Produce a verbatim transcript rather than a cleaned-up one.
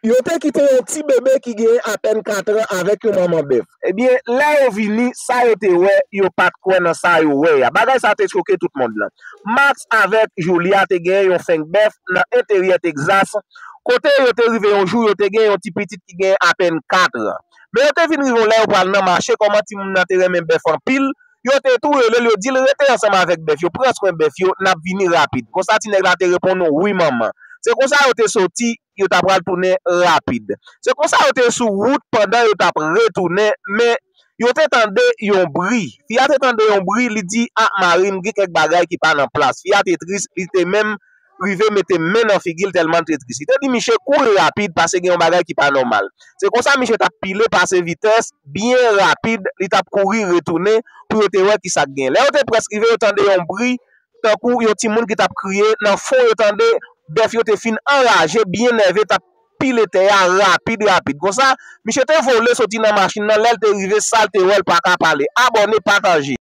Yo te kite yon ti bebe ki genyen apèn kat an avèk yon manman bèf. Ebyen, lè yo vini, sa yo te wè, yo pa t kwè nan sa yo wè a. Bagay sa te choke tout mond lan. Max avèk Julia te genyen yon fenk bèf nan enteryè Texas, kote yo te rive yon jou, yo te gen yon ti pitit ki genyen apèn kat an. Men yo te vin rive yon lè yo pral nan mache, kòman timoun nan te renmen bèf anpil, yo te tou rele l, yo di l rete ansanm avèk bèf yo, pran swen bèf yo, n ap vini rapid. Konsa ti nèg la te reponn, wi manman. Se konsa yo te soti, yo ta pral tounen rapid. Se konsa yo te sou wout pandan yo t ap retounen, men yo te tande yon bri. Fi a te tande yon bri, li di, a, mari m, gen kèk bagay ki pa nan plas. Fi a te tris, li te menm rive mete men nan figi l tèlman l te tris. Li te di misye kouri rapid paske gen yon bagay ki pa nòmal. Se konsa misye t ap pile pase vitès byen rapid, li t ap kouri retounen pou yo te wè ki sa k gen. Lè yo te prèske rive, yo tande yon bri tankou yon timoun ki t ap kriye. Nan fon, yo tande bèf yo te fin anraje, byen nève, t ap pile tè a rapid, rapid. Konsa, misye te vole soti nan machin nan, lè l te rive, sa l te wè, l pa ka pale. Abòne, pataje.